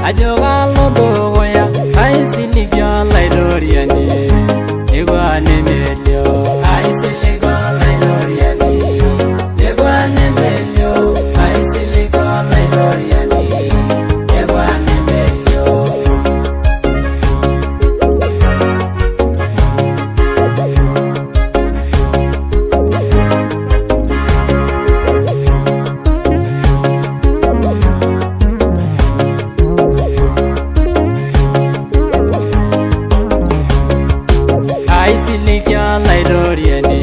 Ajo kalo dukuya aisiligi olaitoriani nekua nemelio. Aisilig olaitoriani, nekua nemelio. Aisilig olaitoriani, nekua nemelio. Aisiligi olaitoriani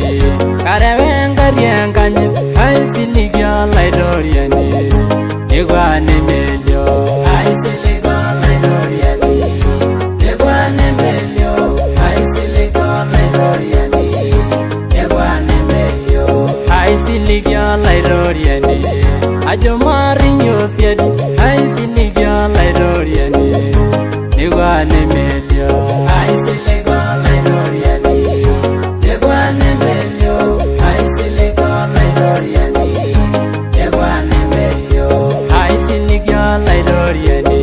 karewa engarri enkanyit aisiligi olaitoriani nekua nemelio. Aisilig olaitoriani, nekua nemelio. Aisilig olaitoriani, nekua nemelio. Aisiligi olaitoriani ajo marinyo siadi aisiligi olaitoriani nekua nemelio. Aisilig olaitoriani, nekua nemelio. Aisilig olaitoriani, nekua nemelio. Aisiligi olaitoriani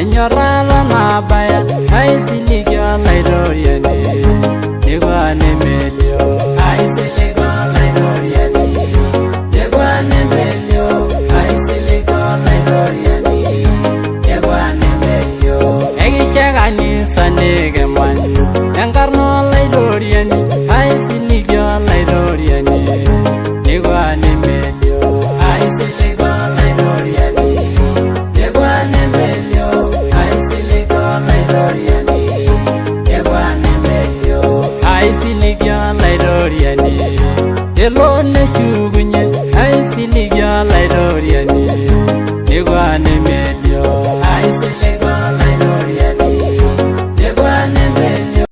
enyorrata nabaya aisiligi olaitoriani nekua nemelio. Aisilig olaitoriani, nekua nemelio. Aisilig olaitoriani, nekua nemelio. Ekishe kanisa nikimany enkarna olaitoriani aisiligi olaitoriani nekua nemelio. Aisilig olaitoriani, nekua nemelio. Aisilig olaitoriani, nekua nemelio. Aisiligi olaitoriani elo neshukunye.